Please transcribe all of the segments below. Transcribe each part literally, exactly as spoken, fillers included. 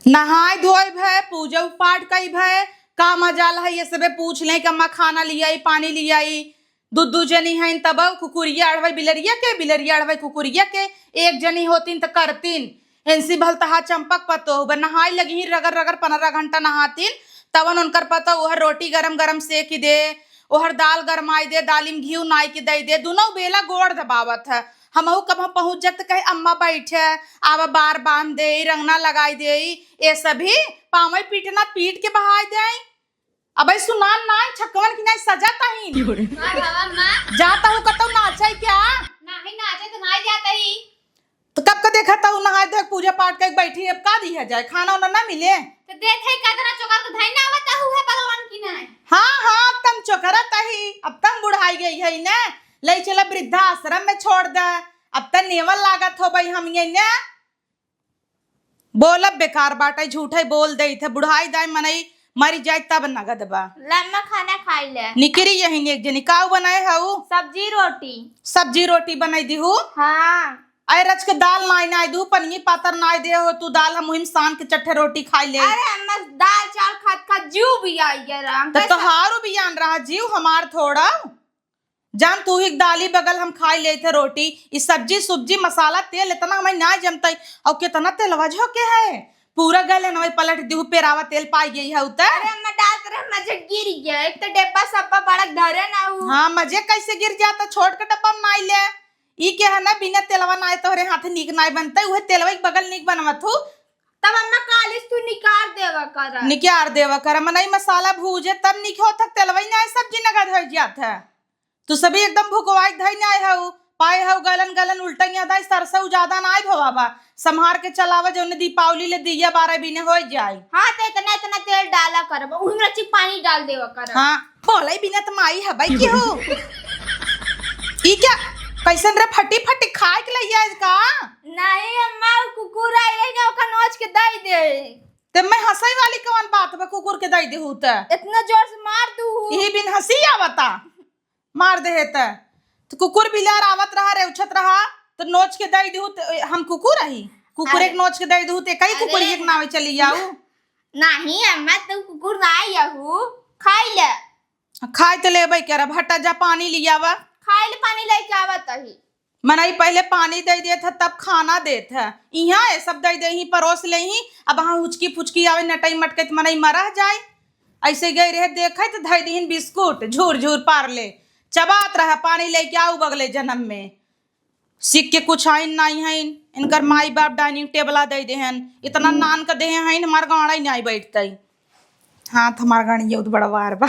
नहाय धोय भय, पूजा पाठ कई भय, का मजाल है, ये सबे पूछ लें कि अम्मा खाना लियाई, पानी लियाई। दू दू जनी हैं तब कुकुरिया अड़वई बिलरिया के, बिलरिया अड़वई कुकुरिया के। एक जनी होतीन त करतीन। इनसी भल तहा चंपक पतोह बा, नहाई लगी रगड़ रगड़, पन्द्रह घंटा नहातीन। तवन उनकर पतोह ओहर रोटी गरम गरम सेक दे, ओहर दाल गरमाई दे, दालिम घीव नाई के दई दे, दुनौ बेला गोड़ दबावत है। हमहू कबहूँ पहुँच जात कहे अम्मा बैठे, आवा बार बांध दे, रंगना लगाई दे, ये सभी पावई पीटना पीट के बहाई दे। अबे सुनान नाई, छक्कवन की नाई सजा तहीन। का भवा माँ? जाता हूँ कतौ नाचे क्या? नाही नाचे तो नाई जाता ही। तो कब का देखा था नहाय धोय पूजा पाठ कइके बैठी, अब का दिया जाए, खाना उना ना मिले? तो देखे कतना चोकर के धइना आवता हुए बगवान की नाई। हाँ हाँ, अब तम चोकरा तही, अब तम बुढ़ाई गई है ना, ले चला वृद्धाश्रम में छोड़ दे। अब त नेवल लागत हो भाई हम ये ने। बोलब बेकार बाटे, झूठे बोल देत है, बुढ़ाई दाई मनई मरी जाए तब नगद बा। लम्मा खाना खाई ले। निकरी यही एक जनी, काऊ बनाए हऊ? सब्जी रोटी। सब्जी रोटी बनाई दिहू? हाँ। अरे रच के दाल नाई नाई दू, पनिये पातर नाई दे हो तू दाल, हम उहिम सान के चट्ठे रोटी खाई ले। अरे अम्मा, दाल चावल खात खात जीव भी आई गया राम। तो कैसे? तोहारू भी आन रहा जीव, हमार थोड़ा। जान तू ही दाली बगल हम खाई लेत है रोटी, ई सब्जी सुब्जी मसाला तेल इतना हमें ना जमतई, और कितना तेलवा झोंके है, पूरा गैलन वही पलट दिहू पेरावा तेल पाई गई है उतर। अरे अम्मा डालत रहे मजे गिर गया, एक तो डिब्बा सब्बा बड़ा धरे ना हूँ। हाँ मजे कैसे गिर जाता, छोट के डब्बा में नाई ले, ई के है ना बिना तेलवा नाई तोहरे हाथ नीक नाई बनते, उहे तेलवा के बगल नीक बनवत हूँ। तब अम्मा कालिस तू निकार देवा कर। निकार देवा कर, मनई मसाला भूजे तब नीक होत, तेलवा ही नाई सब्जी नगद हो जात है। तू सभी एकदम भुकवाई धई नाई हऊ, पाए हऊ गलन गलन उल्टा यहाँ दाई सरसऊ ज्यादा नाई भवा बा, संभार के चलावा जौने दीपावली ले दिया बारह बिने हो जाए। हाँ तो इतना इतना तेल डाला करब, उही में रची पानी डाल देवा करब। हाँ बोले बिना त माई है भाई की हो। ई क्या कैसन रे फटी फटी खाए के लइया है का? नहीं अम्मा, कुकुर आई रही ना ओका नोच के दई दे। ते मैं हंसई वाली कौन बात बा, कुकुर के दई देहू त? इतना जोर से मार दू। यही बिन हंसी आवता। मार देहे त। त कुकुर बिलार आवत रहा, रेउछत रहा, त नोच के दई दिहू त, हम कुकुर अही? कुकुर अरे। एक नोच के दई दिहू त कई अरे। कुकुर एक नावे चली जाऊ। नहीं अम्मा, तू कुकुर ना यहू, खाई ले। खाई त लेबे करब, हटा जा पानी लियावा। खाई ले, पानी लेके आवत अही। मनई पहिले पानी दई देत है, तब खाना देत है। इहाँ ये सब दई देही, परोस लेही। अब हाँ हुचकी फुचकी आवे, नटई मटकई त मनई मरह जाए। ऐसे गई रहे देखे त धई दिहिन बिस्कुट, झूर झूर पार ले। चबात रहा, पानी लेके आऊ बगले जन्म में। सीख के कुछ आइन नाई हइन, इनकर माई बाप डाइनिंग टेबला दई देहन, इतना नान क देहे हइन, हमार गाड़ा ही नाई बैठतई। हाथ हमार गणिया उत बड़वार बा।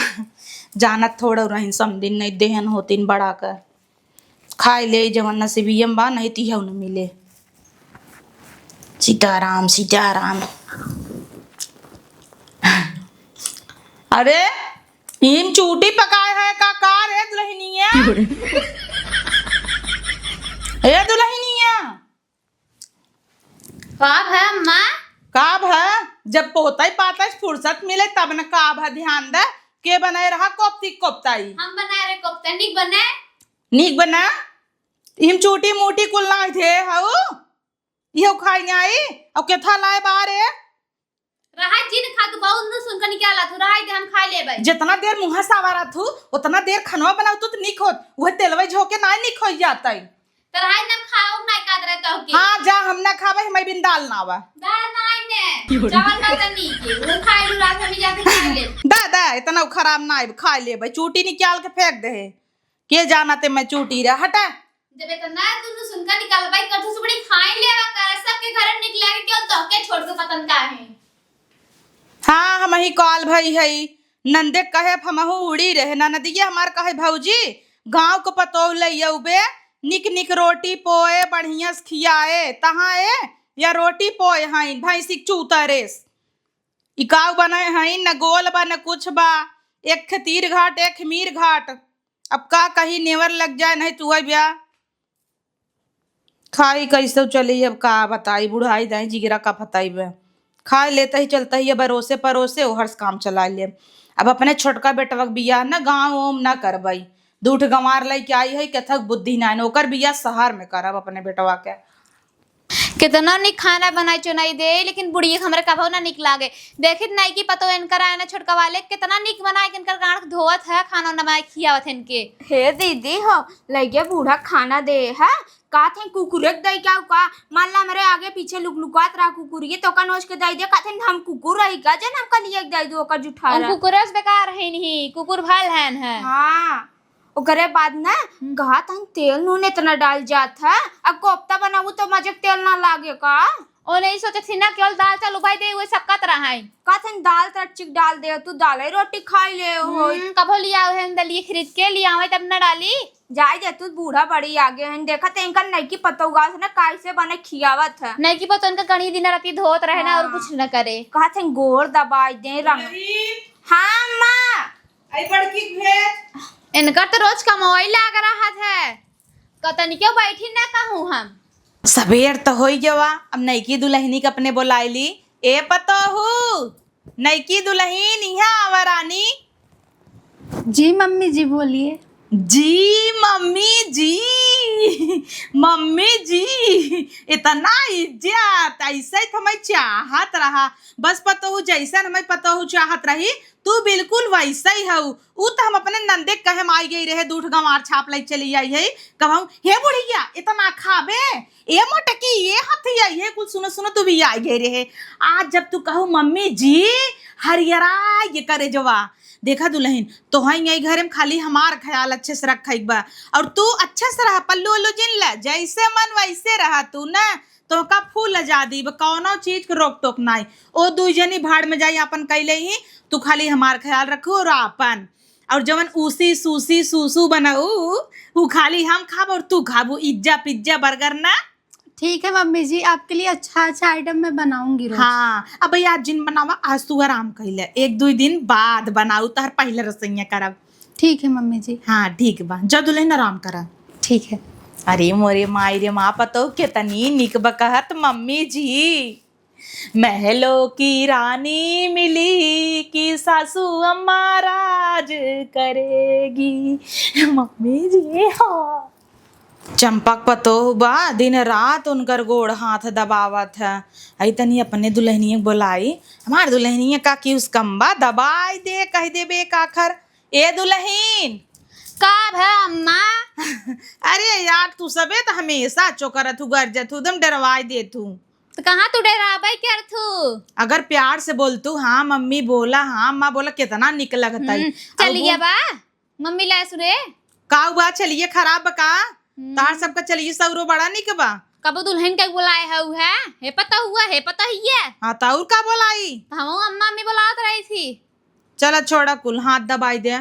जानत थोड़ा रहिन समदिन नहीं देहन होतिन बड़ा कर। खाए ले जवन नसीबियम बा, नहीं तिहउ न मिले। सीताराम, सीताराम। अरे, ईम चूटी पकाए है का, का रे दुल्हनिया? ए दुल्हनिया। का भा अम्मा? का भा, जब पोतई पातई से फुर्सत मिले तब न का भा ध्यान दे, के बनाए रहा कोफ्ती कोफ्ताई? हम बनाए रहे कोफ्ता, नीक बने? नीक बना? इम चूटी मूटी कुल ना थे हऊ, इहो खाई नाई, अउ केथा लाए बारे? रहा जिन खा तू बहुत नु सुन के निकाला तू, रहा दे हम खाई लेबै। जितना देर मुँह सावारा थू, उतना देर खनवा बनाऊ तू त नीक होत, उहे तेलवे झोंके नाई नीक होई जातई। त रहा ना खाओ ना का दरे तो के। हाँ, जा, हम ना खाबै, हमारी बिन दाल ना आवा। दाल नाई ने, चावल का त नीक है, वो खाई लू रात में जाके खाई ले। दा, दा, इतना खराब ना आइब, खाई लेबै, चूटी निकाल के फेंक दे है। के जाना ते मैं चूटी रहा, हटा। जब इतना दुनु सुनका निकालबाई, कठू सुबड़ी खाई लेवा कर, सबके घर में निकला के क्यों तोहके छोड़ के पतन का है? हाँ, हमही काल भई हई, नंदे कहे हमहू उड़ी रहे, ननदिया हमार कहे भौजी, गाँव के पतोह लइयउबे, निक निक रोटी पोए, बढ़िया से खियाए, तहाँ ए, या रोटी पोए हईन, भैंसी के चूता रेस। ई काऊ बनाए हईन, न गोल बा, न कुछ बा, एक खे तीर घाट, एक खे मीर घाट। अब का कही, नेवर लग जाए, नहीं तू अइब्या। खाई कैसे चली, अब का बताई, बुढ़ाई दाई जिगरा का फताई बे। खाए लेते ही चलते ही अब अरोसे परोसे ओहर से काम चला ले। अब अपने छोटका बेटवा के बियाह न गाँव ओम न करबई। दू ठे गंवार लइके आई है, कथक बुद्धि नाइन, ओकर बियाह शहर में करब अपने बेटवा के। केतना निक खाना बनाई चुनाई दे, लेकिन बुढ़िया के हमरे कभो ना निक लागे। देखित नाई कि पतो इनकर आए ना छोटका वाले, केतना निक बनाए के इनकर गांठ धोवत है, खाना ना बनाए खियावत है इनके। हे दीदी हो, लइके बूढ़ा खाना दे है, कहत हैं कुकुरे के दई का, का? मान ला हमरे आगे पीछे लुकलुकात रहा कुकुरिये, तो का नोच के दई दे, कहत हैं हम कुकुर रही का, जन हम कलिए के दई दू ओकर जुठारा। हम कुकुरे से बेकार है नहीं, कुकुर भल है न है। हाँ, ओकरे बाद ना हम्म। कहत हैं तेल नून इतना डाल जात है, अब कोफ्ता बनाऊ तो मजे के तेल ना लागे का? ओ नहीं सोचत थी ना, केवल दाल चाउर उबाई दे, उहे सब कत रहा है। कहत हैं दाल तो अच्छी डाल दे, तू दाल ही रोटी खाई ले हो। हम्म, कभो लिया है दलिए खरीद के लिया आवे तब ना डाली। जाए दे तू, बूढ़ा बड़ी आगे हैं, देखत हैं इनका नइकी पतोह गाँव से ना कैसे बने खियावत है। नइकी पतोह इनका कणी दिन राती धोत रहे ना और हाँ। कुछ न करे। कहत हैं गोड़ दबाई दे रंग। अरे! हाँ माँ। आई बड़की के भेज। इनकर तो रोज कमाई लाग रहा है, कतनी क्यों बैठी ना कहूँ हम। सबेर तो होई गवा, अब नइकी दुलहिनी के अपने बोलाइली। ए पतोहू, नइकी दुलहिन इहाँ आवा रानी। जी मम्मी जी, बोलिए। जी मम्मी जी, मम्मी जी, इतना इज्जत, ऐसे ही तो हमें चाहत रहा। बस पतोहू जैसन हमें पतोहू चाहत रही, तू बिल्कुल वैसे ही हऊ। ऊ तो हम अपने नंदे के कहे में आई गई रहे, दूठ गंवार छाप लाई चली आई है। कहूँ, "हे बुढ़िया, इतना खाबे? ए मोटकी, ए हथिया, ये कुल सुनो, सुनो, तू भी आई गई रहे।" आज जब तू कहू, "मम्मी जी," हरियरा ये करे जवा। देखा दुलहिन, तोहई यही घरे में खाली हमार ख्याल अच्छे से रखे के बा, और तू अच्छे से रह, पल्लू उल्लू जिन ले, जैसे मन वैसे रहा तू ना। तोहका full आजादी बा, कौनो चीज के रोक टोक नाई। ओ दुई जनी भाड़ में जाई, आपन कैले ही, तू खाली हमार ख्याल रखू और आपन। और जवन ऊसी, सूसी, सूसू बनाऊ, ऊ खाली हम खाब और तू खाबू। इज्जा, पिज्जा, बर्गर ना। ठीक है मम्मी जी, आपके लिए अच्छा अच्छा आइटम मैं बनाऊंगी रोज। हाँ, अब आज जिन बनावा, आज तू आराम कैले, एक दुई दिन बाद बनाऊ, तहर पहले रसोइया करब। ठीक है मम्मी जी। हाँ, ठीक बा, जा दुलहिन आराम करा। ठीक है। अरे मोरे माई रे माँ, पतोह केतनी निक बा कहत मम्मी जी। महलों की रानी मिली कि सासू अम्मा राज करेगी। मम्मी जी, हाँ। चंपक पतोह बा, दिन रात उनकर गोड़ हाथ दबावत है। आई तनी अपने दुलहिनिया के बोलाई, हमार दुलहिनिया का की उसकम्बा दबाई दे, कह देबे एक आखर, "ए दुलहिन।" का भा अम्मा? अरे यार, तू सबे तो हमेशा चोकरत हू, गरजत हू, एकदम डरवाई देत हू। तो कहाँ तू डेराबै करत हू? अगर प्यार से बोलतू, "हाँ मम्मी बोला, हाँ अम्मा बोला", कितना निक लगता है। हम्म, चलिया बा, मम्मी ला सुने। का हुआ, चलिए खराब बा का? हम्म। तार सबका चलिए सौरो बड़ा निक बा। कबो दुलहिन के बोलाए हऊ है, "हे पतोहुआ, हे पतोहिया।" हाँ, तो और का बोलाई? तो हम अम्मा मम्मी बोलावत रही थी। चला छोड़ा कुल, हाथ दबाई दे।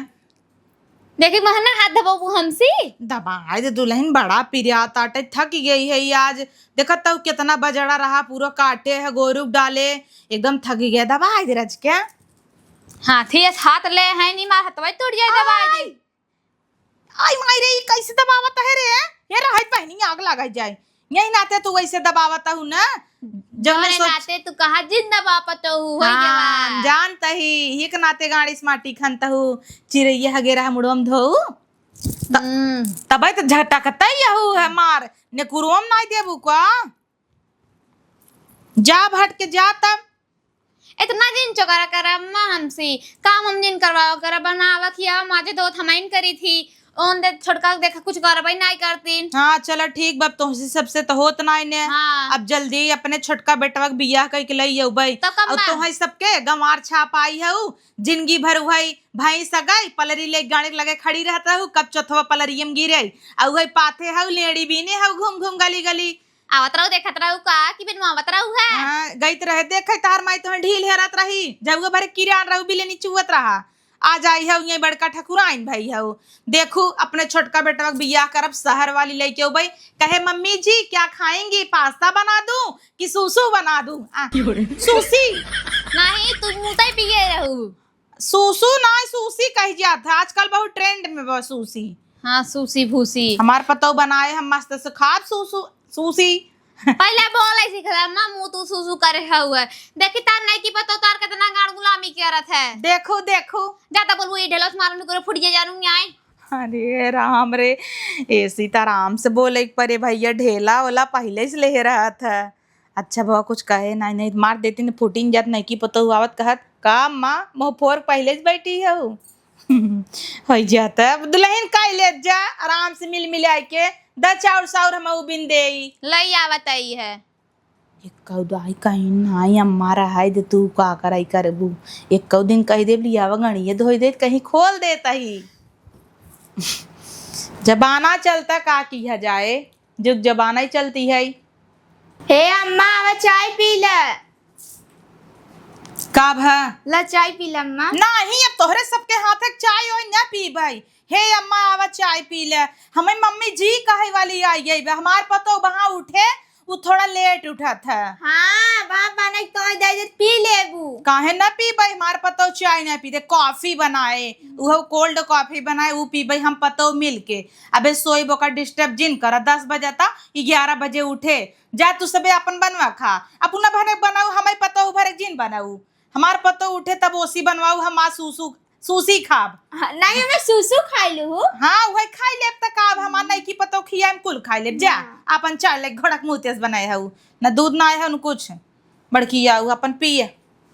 देखी महना हाथ दबाबू हमसे। दबाई दे दुलहिन, बड़ा पिरिया ताटे, थक गई है आज। देखत तो कितना बजड़ा रहा, पूरा काटे है, गोरू डाले, एकदम थक गया। दबाई दे रज के। हाथी ऐस हाथ ले है, नहीं मार हथवा टूट जाए, दबाई दे। आई माई रे, ई कैसे दबावत है रे? ये रहत बहनी आग लगा जाए। यही नाते तू वैसे दबावत हूँ ना। जौने जौने सोच नाते तू कहा जिन दबावत हूँ, होई हाँ, जवान। जानत ही, एक नाते गाड़ी से माटी खनत हूँ, चिरैया हगे रहा मुड़वा में धोऊ। त-, हम्म। तबै तो झटकतै यहू है मार, ने कुरुम नाई देबू का? जा भट के जा तब। इतना जिन चोकरा करा अम्मा हमसे, काम हम जिन करवावा करा, बनावा खियावा, माजे धोत हमाइन करी थी, ओन दे छोटका के देखा कुछ करबै नाई करतीन। हाँ, चला ठीक बा, तोहसे सबसे तो होत नाई ने। हाँ। अब जल्दी अपने छोटका बेटवा के बियाह कइके लई अउबै। तो कब और बा? तोहई सबके गंवार छाप आई हऊ, जिंदगी भर उहई भैंस गई, पलरी ले गाड़ी के लगे खड़ी रहत रहू, कब चौथवा पलरिये में गिरे, आ उहई पाथे हऊ, लेड़ी बीने हऊ, घूम घूम गली गली। आवत रहू, देखत रहू का कि बिनवावत रहू है? हाँ, गईत रहे, देखे तहार माई तोहे ढील हेरत रही, जब वो भरे किरान रहू, बिलेनी चुवत रहा। आ जाई हऊ, ये बड़का ठकुराइन भई हऊ। देखू, अपने छोटका बेटवा के बियाह करब, शहर वाली लइके अउबै, कहे, "मम्मी जी, क्या खाएंगी? पास्ता बना दूं कि सूसू बना दूं?" आ, सूसी। नहीं, तू मुतई पिए रहू। सूसू ना, सूसी कह जात है, आजकल बहुत trend में बा सूसी। हाँ, सूसी भूसी। हमार पतोह बनाए, हम मस्त से खाब सूसू, सूसी। पहले बोले सीख ले, अम्मा, मुँह तू सूसू करे हउए। देखी तार नइकी पतोह तार कितना गाड़ गुलामी करत है। देखू, देखू। जा तो बोलबू, ये ढेलस मारन करे फुटिया जानू आए। अरे राम रे, ए सीताराम से बोले के परे भैया, ढेला ओला पहले से ले रहत है। अच्छा भवा कुछ कहे नाहीं, नाहीं मार देती न फूटिन जात, नइकी पतोहू आवत कहत, "का अम्मा, मुँह फोर पहिले से बैठी हऊ?" होइ जाता, अब दुलहिन काई लेत जा, आराम से मिल मिलाइ के, द चाउर साउर हमहू बिन देई। लई आवत आई है। एक्कउ दाई कहीं नाई अम्मा रहाई दे, तू का कराई करबू। एक्कउ दिन कहि देब, लियावा गणिये धोई देत, कहीं खोल देत ही। जमाना चलता, का किया जाए, जुग जमाना ही चलती है। हे अम्मा, आवा चाय पी ले। का भा? ला चाय पी ले अम्मा। नाही, अब तोहरे सबके हाथे चाय ओय ना पीबै। हे अम्मा, आवा चाय पी ले। हमें मम्मी जी कहे वाली आई गई बा। हमार पतोह वहाँ उठे, उ थोड़ा लेट उठत है। हाँ, बाप बने तो दे दे, पी लेबू। काहे ना पीबै? हमार पतोह चाय ना पी दे, कॉफी बनाए, उहो कोल्ड कॉफी बनाए, उ पीबै हम पतोह मिल के। अबे सोइब, ओकर डिस्टर्ब जिन करा, दस बजे ता ग्यारह बजे उठे। जा तू सबे आपन बनवा खा, अपना भरे बनाऊ, हमार पतोह भरे जिन बनाऊ। हमार पतोह उठे तब ओसी बनवाऊ, हम आज सूसू, सूसी खाब। हाँ, नहीं, हमें सूसू खाई लू हूँ। हाँ, वही खाई लेब त का, अब हमार नइकी पतोह खियाए में कुल खाई लेब। जा, हाँ। आपन चाय ले घोड़क मुँह तेज बनाए हऊ, न दूध ना आए हऊ, न कुछ। बड़की आऊ, अपन पिए।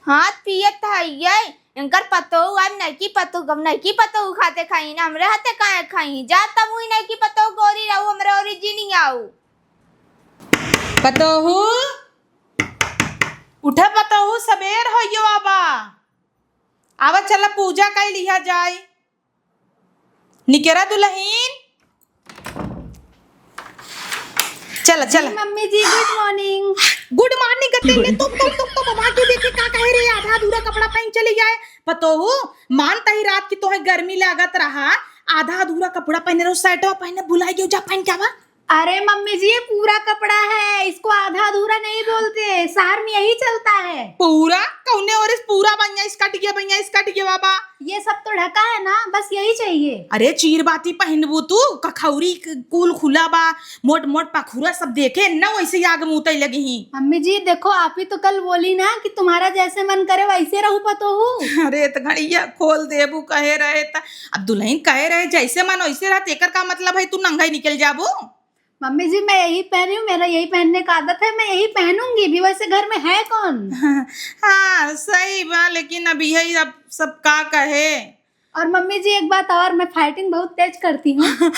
हाँ, पिए त है ये। इनकर पतोह, अब नइकी पतोह, अब नइकी पतोह खाते खाई ना, हमरे हाथे काहे खाई? जा तब हुई नइकी पतोह गोरी रहू, हमरे ओरी जिनी आऊ। पतोहू, उठा पतोहू, सबेर होइयो आबा। आवा चला पूजा कई लिहा जाए। निकेरा दुलहिन। चला, चला। जी, मम्मी जी, good morning। Good morning करते ले, तुम, तुम, तुम, तुम, अम्मा के देखे का कहे रे, आधा अधूरा कपड़ा पहन चली आए। पतोहू, मान तही रात की तोहे गर्मी लागत रहा, आधा अधूरा कपड़ा पहने रहो, शर्टवा पहने भुलाई गयो, जा पहन के आवा। अरे मम्मी जी, ये पूरा कपड़ा है, इसको आधा अधूरा नहीं बोलते, शहर में यही चलता है। पूरा? कौने और इस पूरा बनिया, इस कट गया बनिया, इस कट गया बाबा। ये सब तो ढका है ना, बस यही चाहिए। अरे चीर बाती पहनबू तू, कखौरी क-, कुल खुला बा, मोट मोट पखुरा सब देखे न वैसे ही आग मुतै लगी ही। मम्मी जी देखो, आप ही तो कल बोली ना कि तुम्हारा जैसे मन करे वैसे रहू पतोहू। अरे त घड़िया खोल देबू कहे रहे त। अब दुलहिन कहे रहे जैसे मन वैसे रहत, एकर का मतलब है तू नंगा ही निकल जाबू? मम्मी जी, मैं यही पहनी हूँ, मेरा यही पहनने का आदत है, मैं यही पहनूंगी भी। वैसे घर में है कौन? हाँ, सही बा, लेकिन अब यही अब सब का कहे। और मम्मी जी, एक बात और, मैं फाइटिंग बहुत तेज करती हूँ।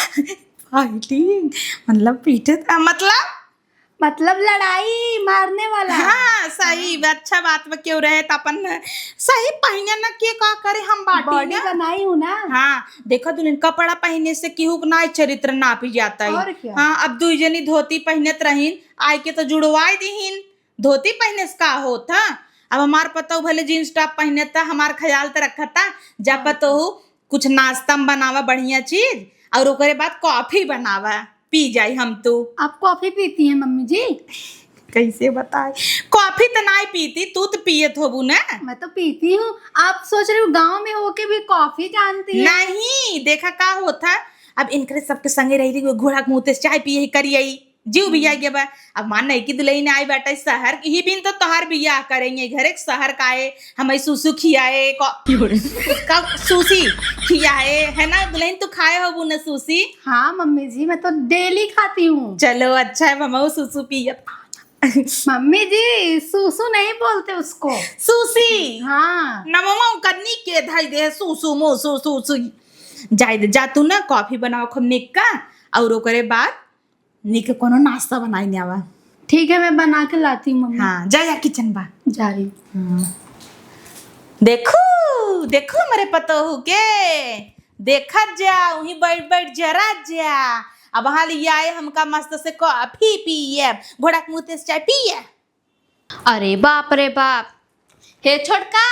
फाइटिंग? मतलब पीटे, आ, मतलब? मतलब लड़ाई मारने वाला। हाँ, सही बा, अच्छा बात बा, क्यों रहे त अपन सही पहिने न के का करे, हम बाटी बॉडी ना। बनाई हूँ ना। हाँ, देखो दुल्हन, कपड़ा पहिने से केहू के ना चरित्र नापी जाता है। और क्या? हाँ, अब दुई जनी धोती पहिनत रहीन, आय के तो जुड़वाई दीहिन, धोती पहिने से का होत ह? अब हमार पतोह भले जींस टॉप पहिने त हमार ख्याल त रखता। जा हाँ। पतोहू, कुछ नाश्ता में बनावा बढ़िया चीज, और ओकरे बाद कॉफी बनावा, पी जाई हम तू। आप कॉफी पीती हैं मम्मी जी? कैसे बताए, कॉफी त नाई पीती, तू त पियत होबू ना। मैं तो पीती हूँ। आप सोच रही हूँ गाँव में होके भी कॉफी जानती है? नहीं, देखा का होत ह, अब इनकरे सबके संगे रही रही, घोड़ा के मुँह से चाय पिए ही करियई, जीव भी आई गया बा। अब मान नहीं कि दुलहिन आई बाटे शहर, इही बिन तो तोहार बियाह करेंगे, घरे के शहर का है, हमें सूसू खियाए, को-, का सूसी खियाए, है ना दुलहिन, तू खाए होबू ना सूसी? हाँ मम्मी जी, मैं तो डेली खाती हूँ। चलो अच्छा है, हमहू सूसू पियत। मम्मी जी, सूसू नहीं बोलते उसको। सूसी? हाँ। नमवा कन्नी के धाई दे, सूसू, मोसू, सूसू। जाए दे, जा तू ना कॉफी बनाओ खूब निक का, और ओकरे बाद निक कोनो नाश्ता बनाई ने आवा। ठीक है, मैं बना के लाती हूँ मम्मी। हाँ, जा, या किचन बा। जा रही हूँ। हाँ। देखू, देखू हमरे पतोहू के, देखत जा, वहीं बैठ बैठ जरा जा। अब हाँ लिया आए हमका मस्त से कॉफी पिए, घोड़ा के मुँह से चाय पिए। अरे बाप रे बाप। हे छोटका।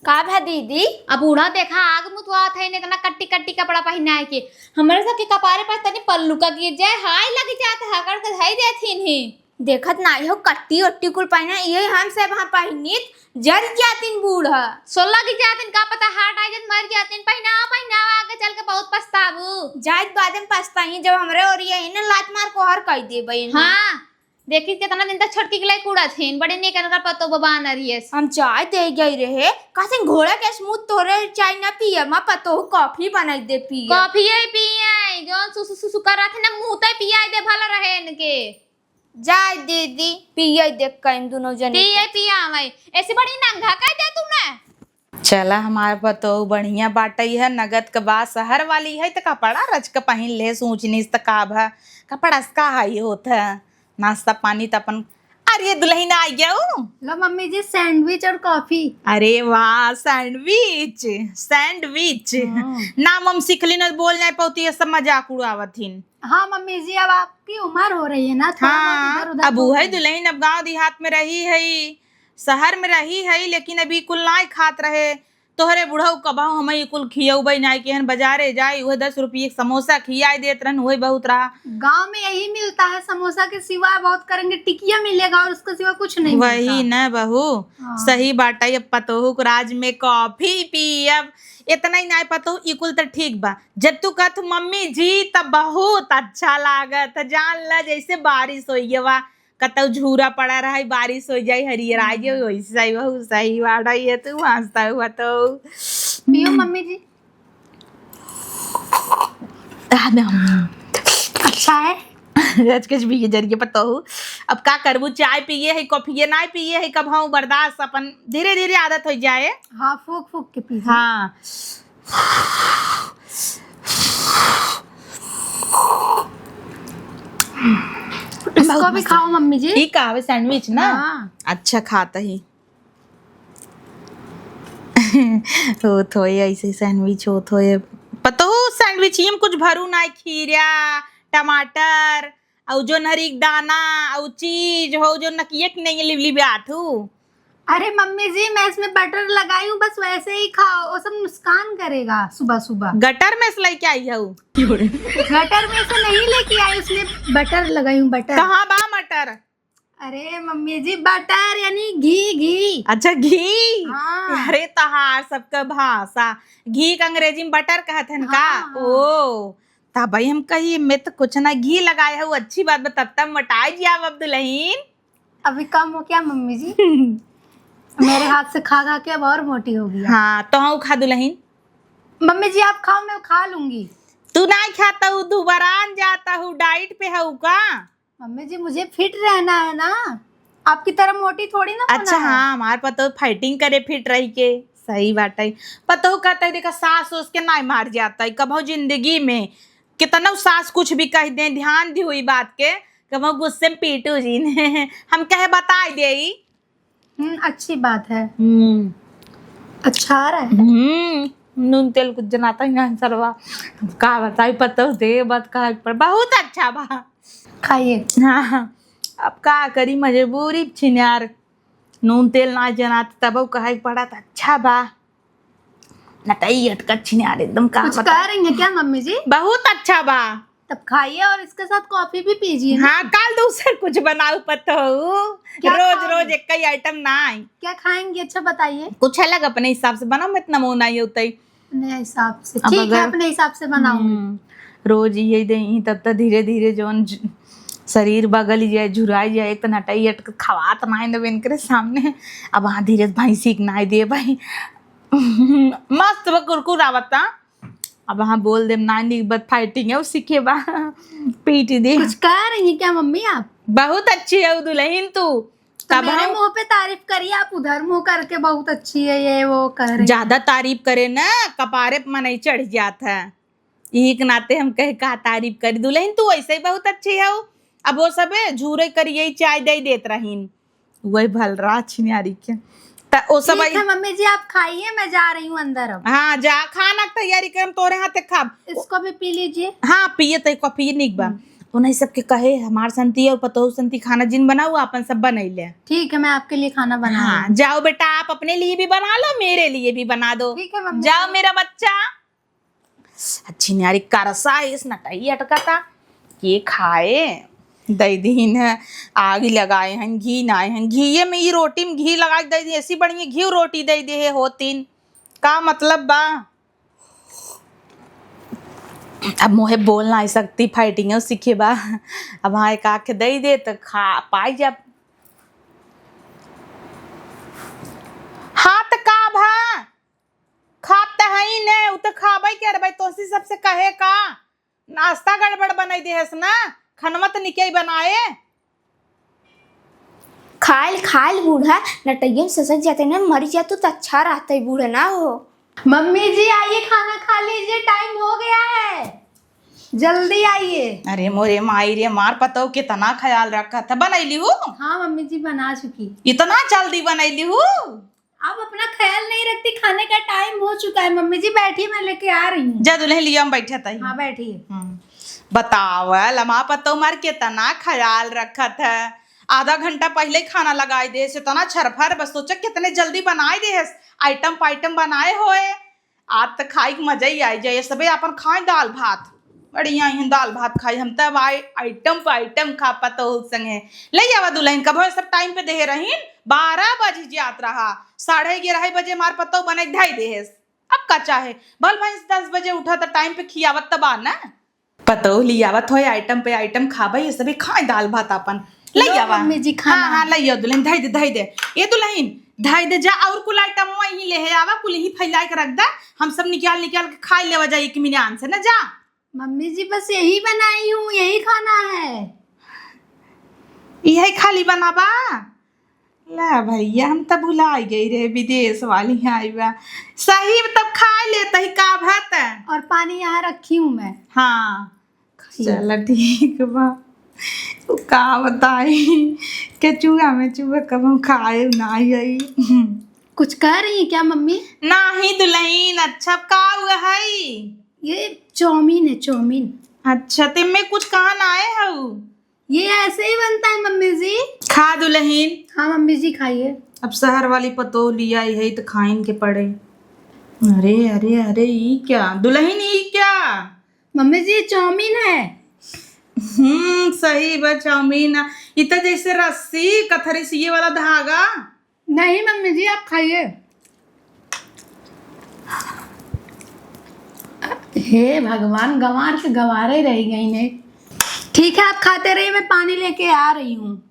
का भा दीदी? अब बूढ़ा देखा आग मुतवात है, इतना कट्टी कट्टी कपड़ा पहिनाए के। हमरे सबके कपारे पर तनी पल्लू का गिर जाए, हाय लग जात है, हकड़ के धई देथिन ही। देखत नाई हो, कट्टी ओट्टी कुल पहिना, इहे हम सब हाँ पहिनित, जर जातिन बूढ़ा। सो लग जातिन, का पता हार्ट आ जात, मर जातिन। पहिनावा, पहिनावा, आगे चल के बहुत पछताबू। जाइत बादे में पछताई, जब हमरे ओरिया इन्हें लात मार कोहर कई देबे इन्हें। हाँ, देखी कितना दिन तक छोटकी के लिए कूड़ा थीन, बड़े नेक इनकर पतो बबा न रहिएस। हम चाय दे गई रहे, कासिन घोड़ा के स्मूथ तोरे चाय न पिए, माँ पतो कॉफी बनाई दे पिए। कॉफी ही पिए, जौन सुसु सुसु कर रहा थे ना, मुँह ते पियाई दे, भला रहे इनके। जाए दीदी, पिए देख कहीं दुनो जने। पिए पिया भाई, ऐसे बड़ी नंगा कर दे तू ना। चला, हमार पतोह बढ़िया बाटई है, नगद के बा, शहर वाली है, त कपड़ा रच के पहिन ले, सूझ नीस त का भा, कपड़ा से का हाई होत है, नाश्ता पानी त अपन। अरे दुलहिन आ गया हूँ। लो मम्मी जी, सैंडविच और कॉफी। अरे वाह, सैंडविच, सैंडविच। हम्म। नाम हम सीख ली ना, बोल नहीं पाती, ये सब मजाक उड़ावत हिन। हाँ मम्मी जी, अब आपकी उम्र हो रही है ना, थोड़ा बहुत हाँ, इधर उधर अब हो उहे गई। दुलहिन अब गाँव देहात में रही है, शहर में रही है, लेकिन अभी कुल नाई खात रहे। तोहरे बुढ़ऊ कबहू हमई कुल खियउबई नाई, केहन बजारे जाई, उहे दस रुपये के समोसा खियाई देत रहन, उहे बहुत रहा। गाँव में यही मिलता है, समोसा के सिवा बहुत करेंगे, टिकिया मिलेगा और उसके सिवा कुछ नहीं वही मिलता। न बहू, हाँ। सही बाटई, अब पतोहू के राज में कॉफी पियब, इतना ही नाई पतोहू, ई कुल त ठीक बा। जब तू कहत मम्मी जी, त बहुत अच्छा लागत, जान ल जैसे बारिश होइए बा। कतौ झूरा पड़ा रहा, बारिश हो जाए, हरियर आ जाए, हम्म। वैसा ही बहू सही बाटई है, तू हंसता हुआ तो। पियो मम्मी जी। आ, ना। अच्छा है। रच के भी ये जरिए पतोहू। अब का करबू, चाय पिए है, कॉफी ये ना पिए है, कब हम बर्दाश्त अपन धीरे धीरे आदत हो जाए। हाँ, फूक फूक के पी। हाँ। इसको बहुत भी मस्त। खाओ मम्मी जी। ई का हवे, सैंडविच ना? हाँ। अच्छा खात ही। होत होए ऐसे सैंडविच होत होए। पतोहू सैंडविच ही में कुछ भरू ना, खीरा, टमाटर, अउ जो नरी के दाना, अउ चीज हो, जो नकिया के नहीं लिबलिबात हूँ। अरे मम्मी जी, मैं इसमें बटर लगाई हूँ, बस वैसे ही खाओ, वो सब नुकसान करेगा सुबह सुबह। गटर में से लेके आई हूँ। गटर में से नहीं लेके आई, उसमें बटर लगाई हूँ, बटर। कहाँ बा मटर? अरे मम्मी जी, बटर यानी घी, घी। अच्छा, घी। हाँ। अरे, तहार सबका भाषा, घी के अंग्रेजी में बटर कहत हन का? हाँ, हाँ। ओ, तब भाई हम कही, "मैं तो कुछ ना घी लगाए हूँ, अच्छी बात बा, तब तब मोटाई जिया अब दुलहिन।" अभी कम हो क्या मम्मी जी? मेरे हाथ से खा खा के अब और मोटी हो गई। हाँ, तो हाँ, खा दुलहिन। मम्मी जी, आप खाओ, मैं खा लूंगी। तू नहीं खाता हूँ, दुबरान जाता हूँ, डाइट पे हूँ का? मम्मी जी, मुझे फिट रहना है ना, आपकी तरह मोटी थोड़ी ना होना अच्छा, है। हाँ, हमार पतोह फाइटिंग करे फिट रही के, सही बाटई। पतोह कहत है, देखा, सास ओस के नाई मार जात है, कबहू जिंदगी में कितना सास कुछ भी कह दे, ध्यान दी हुई बात के, कबहू गुस्से में पीटू जी ने। हम कहे बताई देई। हम्म, अच्छी बात है। हम्म। अच्छा आ रहा है। हम्म, नून तेल कुछ जनाता ही ना सरवा। अब का बताई, पतोह दे बात का पर बहुत अच्छा बा। खाइए। हाँ, अब का करी, मजबूरी छिनार। नून तेल ना जनात तब कहे पड़त अच्छा बा। नटई अटकत छिनार एकदम का कुछ बता। कह रही हैं क्या मम्मी जी? बहुत अच्छा बा। तब खाइए और इसके साथ कॉफी भी पीजिए ना। हाँ, काल दूसर कुछ बनाऊ पतोहू। क्या रोज खाओगे? रोज एक ही आइटम ना आई। क्या खाएंगी? अच्छा बताइए। कुछ अलग अपने हिसाब से बनाओ, मैं इतना मोह नहीं होता ही। अपने हिसाब से। अब ठीक है, अगर अपने हिसाब से बनाऊंगी। हम्म, रोज यही दे, तब तो धीरे धीरे जौन ज-, शरीर बगल जाए, झुराई जाए, एक तो नटई अटक खवात ना है इनकरे सामने। अब हाँ, धीरे से भैंसी के ना दे भाई। मस्त बा, कुरकुर आवता। अब हाँ बोल देम, नानी के बाद फाइटिंग है, उ सीखे बा। पीट दे। कुछ कह रही हैं क्या मम्मी आप? बहुत अच्छी है उ दुलहिन तू। तो तब मेरे हम मुंह पे तारीफ करिए आप, उधर मुंह करके बहुत अच्छी है, ये वो कह रही हैं। ज्यादा तारीफ करे ना, कपारे पे मनई चढ़ जात है। यही के नाते हम कहे का तारीफ करी। दुलहिन तू वैसे ही बहुत अच्छी है। अब वो सबे झूरे करिए चाय दे देत रहीन। वही भल रहा छिनारी के। त ओ सब ठीक आई है मम्मी जी, आप खाइए, मैं जा रही हूँ अंदर अब। हाँ, जा, खाना के तैयारी कर, हम तोरे हाथे खाब। इसको भी पी लीजिए। हाँ, पिए तय कॉफी निक बा। हम्म। उन्हीं सबके कहे, हमार संती और पतोह संती खाना जिन बनाऊ, आपन सब बनैले। ठीक है, मैं आपके लिए खाना बना हाँ, रही हूँ। जाओ बेटा, आप अपने लिए भी बना लो, मेरे लिए भी बना दो। ठीक है मम्मी जाओ जी। मेरा बच्चा। अच्छी न्यारी करसा है, इस नटई अटकता। के खाए? दई दीन है, आग लगाए हैं, घी नाए हैं, घीये में, ई रोटी में घी लगा के दई दी, ऐसी बढ़िया घी रोटी दई दे है होतीन। का मतलब बा? अब मोहे बोल ना सकती, फाइटिंग सीखे बा। अब हाँ, एक आँख दई दे त खा पाई जा। हाँ त का भा? खात त हई ने, उ त खाबे करबे, तोसी सबसे कहे का? नाश्ता गड़बड़ बनाई देहस ना, खनवा त निके बनाए। खाइल खाइल बूढ़ा, नटैया में ससक जाते ना, मर जा तू तो अच्छा रहता है बूढ़ा ना हो। मम्मी जी, आइए, खाना खा लीजिए, टाइम हो गया है, जल्दी आइए। अरे मोरे माई रे, मार पतोह कितना ख्याल रखत है। बनैली हूँ? हाँ मम्मी जी, बना चुकी। इतना जल्दी बनैली हूँ? आप अपना ख्याल नहीं रखती, खाने का टाइम हो चुका है। मम्मी जी, बैठिए, मैं लेके आ रही हूँ। जा दुल्हन, लिया हम बैठे तही। हाँ, बैठिए। हम्म। बतावल, हमार पतोह मार कितना ख्याल रखत है। आधा घंटा पहिले खाना लगाई देस, इतना छरफर, बस सोचा कितने जल्दी बनाई देस, आइटम पाइटम बनाए होए। आज त खाई के मजा ही आई जाए, सबे आपन खाए दाल भात। बढ़िया ही दाल भात खाई हम, तब आए आइटम पे आइटम खा पतोह संगे। ले आवा दुल्हन, कबो सब टाइम पे देहे रहीन, बारह बज जात रहा, साढ़े ग्यारह बजे मार पतोह बने धई देहेस। अब का चाहे, भल भैंस दस बजे उठा त टाइम पे खियावत त बा ना। पतोह लियावत होए, आइटम पे आइटम खाबे, ये सभी खाए दाल भात आपन। ले लो आवा। मम्मी जी, खाना। हाँ, हाँ, ले आओ दुल्हन, धई दे, धई दे। ये दुल्हन, धई दे जा, और कुल आइटम वहीं ले है आवा, कुल ही फैला के रख दे, हम सब निकाल निकाल के खाई लेवा जाए इत्मीनान से ना जा। मम्मी जी, बस यही बनाई हूँ, यही खाना है। यही खाली बनाबा? ला भैया, हम त भुलाई गई रहे, विदेश वाली आई बा। सही, तब खाए लेत ही का भात। और पानी यहाँ रखी हूँ मैं। हाँ, खाइए। चल ठीक बा। उ का बताई, केचुआ मेचुआ कब हम खाए ना आई। कुछ कह रही हैं क्या मम्मी? नाही दुल्हन, अच्छा का हुआ है? ये चाउमीन है, चाउमीन। अच्छा, ते में कुछ कहा ना आए हऊ? ये ऐसे ही बनता है मम्मी जी। खा दुल्हन। हाँ मम्मी जी, खाइए। अब शहर वाली पतोह लिया ही है तो खाइन के पड़े। अरे अरे अरे, ई क्या दुल्हन, ई क्या? मम्मी जी, ये चाउमीन है। हम्म, सही बा, चाउमीन। ई तो जैसे रस्सी कथरी से ये वाला धागा। नहीं मम्मी जी, आप खाइए। हे भगवान, गंवार के गंवारे रह गई ने। ठीक है, आप खाते रहिए, मैं पानी लेके आ रही हूँ।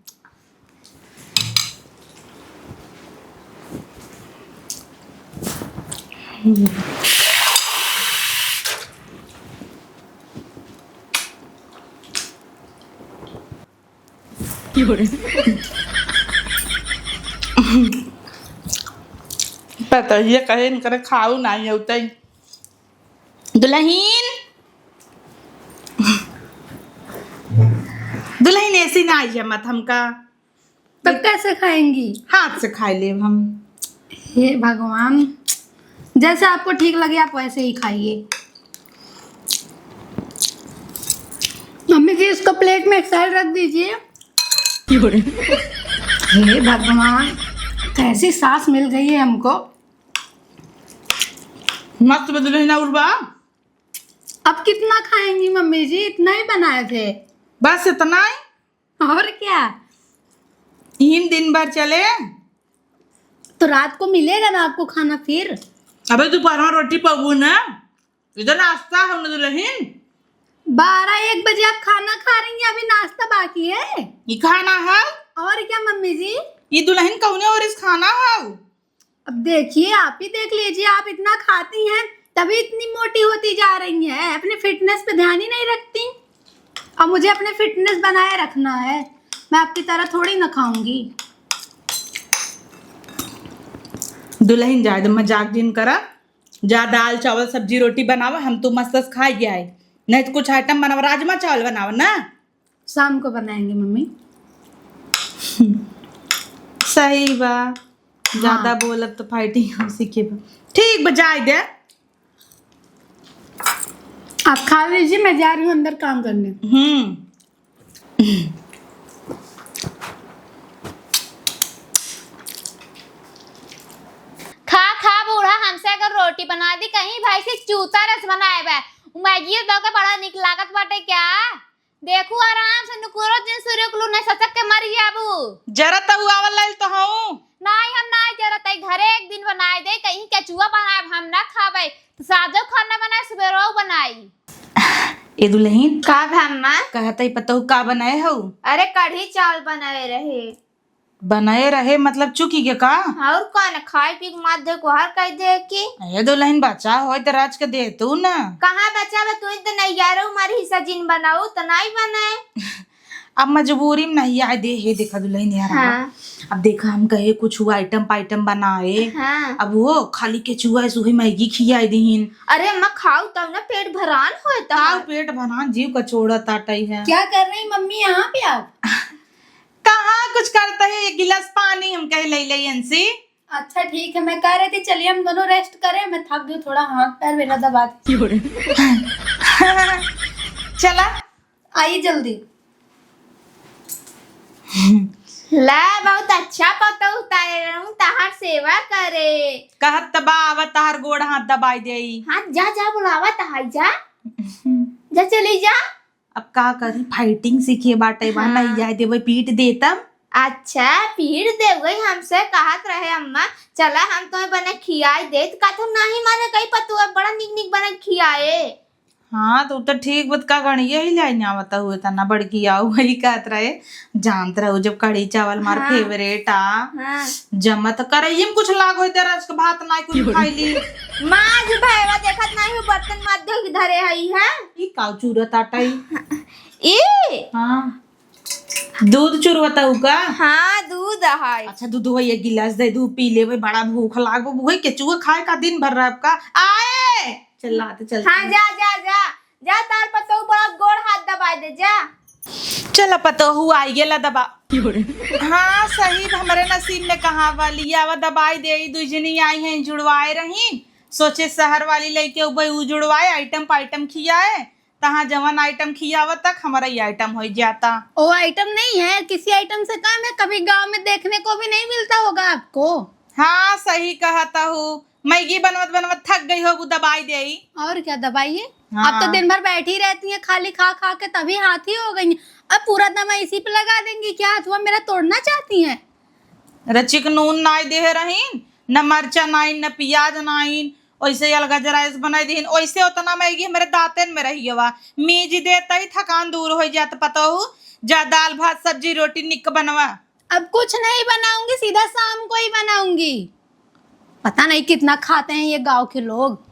पता ये कहे इनकरे खाऊ नाही होतई। दुल्हन, दुल्हन ऐसी नाही है मत हमका। तब कैसे खाएंगी? हाथ से खाए लेब हम। हे भगवान, जैसे आपको ठीक लगे आप वैसे ही खाइए। मम्मी जी, इसको प्लेट में एक साइड रख दीजिए। हे भगवान, कैसी सास मिल गई है हमको। मस्त बदले ना उर्वा। अब कितना खाएंगी मम्मी जी, इतना ही बनाए थे। बस इतना ही? और क्या? तीन दिन भर चले। तो रात को मिलेगा ना आपको खाना फिर? अबे दोपहर में रोटी पाबू ना, इधर नाश्ता है ना दुल्हन। बारह एक बजे आप खाना खा रही हैं, अभी नाश्ता बाकी है। ये खाना है? और क्या मम्मी जी? ये दुल्हन कौने और इस खाना है? अब देखिए, आप ही देख लीजिए, आप इतना खाती हैं तभी इतनी मोटी होती जा रही हैं, अपने फिटनेस पे ध्यान ही नहीं रखती। और मुझे अपने फिटनेस बनाए रखना है, मैं आपकी तरह थोड़ी ना खाऊंगी। दुल्हन जाए दे, मजाक जिन करा। जा दाल चावल सब्जी रोटी बनावा, हम तो मस्त मस्त खाए आए, नहीं तो कुछ आइटम बनावा, राजमा चावल बनावा ना। शाम को बनाएंगे मम्मी। सही बा, ज्यादा हाँ। बोलब तो फाइटिंग हम सीखे बा। ठीक बा, जाए दे। आप खा लीजिए, मैं जा रही हूँ अंदर काम करने। हम्म। खा खा बूढ़ा, हमसे अगर रोटी बना दी, कहीं भाई से चूता रस बनाए बा। मैगी दो के बड़ा निक लागत बाटे क्या? देखू, आराम से नुकुरो जिन सुरुक लू, नहीं सचक के मर जाबू। जरा तो हुआ वाला तो हूँ। नहीं, हम नहीं जरा तई घरे एक दिन बनाए दे, कहीं केचुआ बनाए हम ना खाबे। तो साजो खाना बनाए, सुबेरो बनाई। ए दुल्हन। का भाम्मा? कहत ही पतोह का बनाए हऊ? अरे कढ़ी चावल बनाए रहे। बनाए रहे मतलब चुकी के का? और कौन खाए पी के मार दे को हर कह दे की? ए दुल्हन बचा होए तो राज के दे तू ना। कहाँ बचा बा? तू तो नहीं यारो हमारी हिस्सा जिन बनाऊ तो नहीं बनाए। अब मजबूरी में नहीं आए दे, हे देखा दुलहिन यार, हाँ। अब देखा हम कहे कुछ हुआ आइटम पाइटम बनाए, हाँ। अब वो खाली केचुआ सुही मैगी खियाए दीहिन। अरे अम्मा खाओ तब ना पेट भरान होए तब। खाओ पेट भरान, जीव का छोड़ा ताटई है। क्या कर रही मम्मी यहाँ पे आप? कहाँ कुछ करता है, एक गिलास पानी हम कहे ले ले इनसे। अच्छा ठीक है, मैं कह रही थी चलिए हम दोनों रेस्ट करें, मैं थक गई थोड़ा, हाथ पैर मेरा दबा दे। चला। आइए जल्दी। ला बहुत अच्छा पतोह तारे रहूं, तहार सेवा करे। कहत त बा, आवा तहार गोड़ हाथ दबाई देई। हाँ जा जा, बुलावा तहाई जा। जा चली जा। अब का करी, फाइटिंग सीखे बाटे बा, हाँ। नहीं जाए देवे, पीट दे तब। अच्छा, पीट देवे, हमसे कहत रहे अम्मा, चला हम तुम्हें बना खियाई देत, का तू नहीं माने कई पतोह बड़ा निक निक बना खियाए। हाँ, तो तो ठीक बत का गणिये ही ले आवत हुए तना बड़की आऊ वही कहत रहे, जानत रहो जब कढ़ी चावल मार हाँ। फेवरेट आ, हाँ। जमत करे, इम कुछ लाग होई तेरा आज के भात नाई कुछ खाई ली। माँ जी भैया देखत नहीं हो बर्तन मत धो के धरे हई है। ई काऊ चूरत आटा ई? ई? हाँ। दूध चुरवत हऊ का? हाँ, दूध है। अच्छा, दूध है, एक गिलास दे, दूध पी लेबे, बड़ा भूख लागो। वही केचुआ खाए का दिन भर रह का? आए! चल, लाते चलते हाँ, हैं। जा, जा, जा। जा, तार पतोह बड़ा गोड़ हाथ दबाए दे, जा। चल, पतोहू आई गेला दबा। हाँ, सही, हमरे नसीब में कहाँ वाली आवा दबाई दे, ई दुई जनी आई हैं, जुड़वाए रही। सोचे शहर वाली लइके उबे उ जुड़वाए, आइटम पाइटम खियाए। तहाँ जवन आइटम खियावत तक हमारा ये आइटम हो जाता। ओ आइटम नहीं है, किसी आइटम से कम है, कभी गांव में देखने को भी नहीं मिलता होगा आपको। हाँ, सही कहत हू, मैगी बनवत बनवत थक गई हो, वो दबाई देई। और क्या दबाइए, हाँ। आप तो दिन भर बैठी रहती हैं, खाली खा खा के तभी हाथी हो गई हैं। अब पूरा दमा इसी पे लगा देंगी क्या? हथुआ मेरा तोड़ना चाहती हैं? रचिक नून नाई देहे रहीन, न मरचा नाइन, न पियाज नाइन, ओइसे अलगा जराइस बनाई दीन, ओइसे ओतना मैगी हमरे दाँतन में रहि गवा। मीज देतई थकान दूर होइ जात पतोहू, जा दाल भात सब्जी रोटी निक बनवा। अब कुछ नहीं बनाऊंगी, सीधा शाम को ही बनाऊंगी। पता नहीं कितना खाते हैं ये गांव के लोग।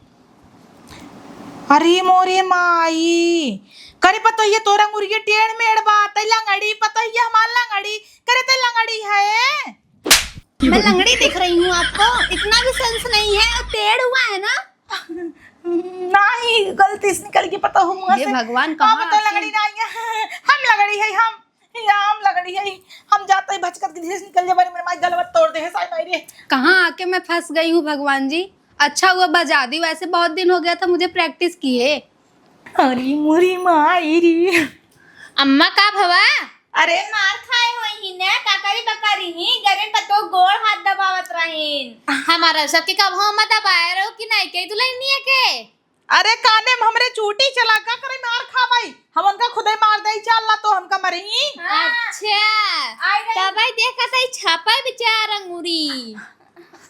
अरे मोरे माई, करे पतोहिया तोरा मुर्गी टेढ़ मेढ़ बा, तै लंगड़ी, पतोहिया हमार लंगड़ी, करे तै लंगड़ी है। मैं लंगड़ी दिख रही हूँ आपको? इतना भी सेंस नहीं है, टेढ़ हुआ है ना? नहीं, गलती से निकल के पतोहू मुँह से। भगवान, कहाँ हम तो लंगड़ी नहीं है, हम लंगड़ी है, हम, या हम लंगड़ी है, हम जाते ही भचकत के धीरे से निकल जाए, मेरे माई गलवा तोड़ दे है, साई माई रे। कहाँ आके मैं फंस गई हूँ भगवान जी, अच्छा हुआ बजा दी, वैसे बहुत दिन हो गया था मुझे प्रैक्टिस किए। अरे मोरी माई रे। अम्मा का भवा? अरे मार खाए होई ही ने, काकरी बकरी ही, गरीब पतोह गोड़ हाथ दबावत रहीन। हमारा सबके कब हम दबाए रहो कि नहीं के दुल्हनिया के? अरे काने में हमरे चूटी चला, का करे मार खाबई? हम उनका खुदे मार देई, चल ला तो हमका मरही। हाँ। अच्छा। आई रही। तबई देखत हई छापा बेचार अंगूरी।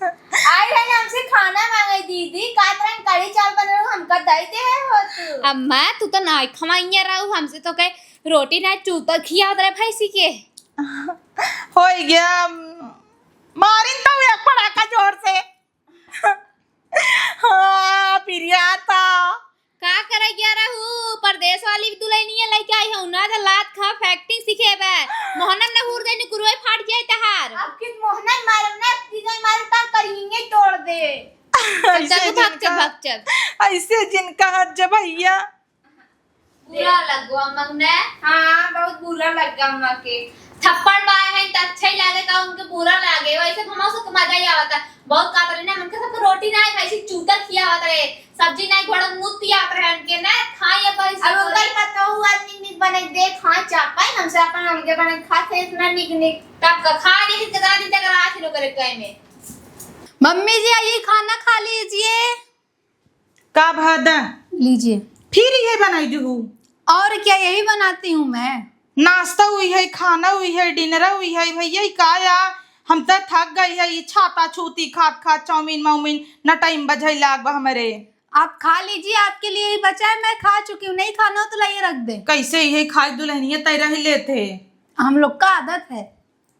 आई रही हमसे खाना मांगे दीदी, का तरह कढ़ी चावल बने रहो, हमका दई दे हो तू। अम्मा, तू तो नाई खवाइया रहू, हमसे तो कहे रोटी ना चूतर खियावत रहे भैंसी के। होई गया, मारिन तो एक पड़ाका जोर से। हाँ, पिरिया था। का करे गया रहू? परदेस वाली दुल्हनिया लइके आई हऊ ना, त लात खा, फैक्टिंग सीखे बे। मोहनम न हुर देनी, कुरुए फाट जाए तहार। अब किस मोहनम मारम ना, तीनों मारम, तार करिए तोड़ दे। चल, ऐसे चल, भाग चल, जिनका, भाग चल। ऐसे जिनका हाथ जब भैया। बुरा लग गो अम्मा ने। हाँ, बहुत बुरा लग गया अम्मा के। थप्पड़ मारे हैं त अच्छा ही लागे का, उनके बुरा लागे। वैसे तो हमारे सबके मजा ही आवता। बहुत कातर ना, उनके सबके रोटी ना है, ऐसे चूतर खियावत रहे, सब्जी ना है, घोड़ा मुंह पियावत रहे उनके ना, खाए अब ऐसे अब उनका बोले। पता हुआ निक निक बने दे, खाए चापाई, हमसे अपन अलगे बने खाते इतना निक निक। तब का खा नहीं कितना दिन तक रहा थी लोग करे कहे में। मम्मी जी, आइए, खाना खा लीजिए। का भादा? लीजिए। फिर ये बनाई दू? और क्या, यही बनाती हूँ मैं। नाश्ता हुई है, खाना हुई है, डिनर हुई है, भैया, ई का या? हम त थक गई है, ये छाता छूती खात खात, चाउमीन माउमीन, न टाइम बजै लाग बा हमरे। आप खा लीजिए, आपके लिए ही बचा है, मैं खा चुकी हूँ, नहीं खाना हो तो लाइए रख दे। कैसे ये खाई दुल्हनिया तय रह लेते? हम लोग का आदत है।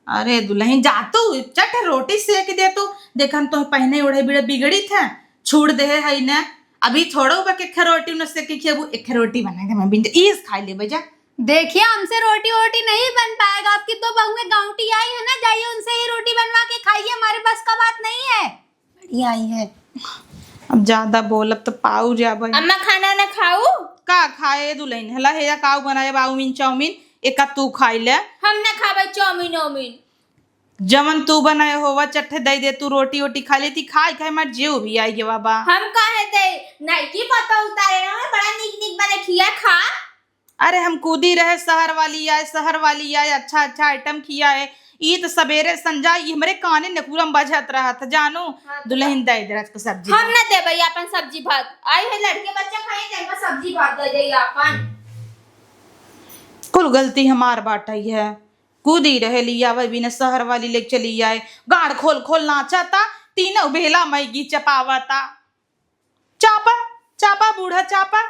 अरे दुल्हन, जा तू चट रोटी सेक दे तू। देखन तो पहने ओढ़े बिड़ा बिगड़ी थे, छोड़ दे है न। अभी थोड़ो बा के एक रोटी न सेक के खियाबू, एक रोटी बना दे मैं बिन ईस खाई लेबे जा। देखिए, हमसे रोटी वोटी नहीं बन पाएगा। आपकी दो बहुएं गाँवटी आई है ना, जाइए उनसे ही रोटी बनवा के खाइए, हमारे बस का बात नहीं है। बढ़िया आई है। अब ज्यादा बोलब तो पाऊ जाबे। अम्मा, खाना ना खाऊ? का खाए दुलहिन? हला हेया काऊ बनाए, बाउमीन चाउमीन, एका तू खाई ले। हम ना खाबे चाउमीन वाउमीन। जवन तू बनाए होवा चट्ठे दई दे, तू रोटी वोटी खा लेती, खाए खाए हमार जीव भी आई गवा बा। हम काहे दे? नइकी पतोह उतारे रहे, बड़ा नीक नीक बने खिया खा। अरे हम कूदी रहे, शहर वाली आए, शहर वाली आए, अच्छा अच्छा आइटम खिया है। ई तो सबेरे संझा ई हमरे काने नकुरम बजत रहत, जानो। हाँ, तो दुलहिन दे दे रात को सब्जी हम दे। ना देबे अपन सब्जी भात, आई है लड़के बच्चा खाए, तेनका सब्जी भात दे दे अपन। कुल गलती हमार बाटइ है। कूदी रहे लियावे बिना शहर वाली लेके चली आए, गाड़ खोल खोल नाचता, तीनों बेला मैगी चपावता। चापा, चापा बूढ़ा चापा।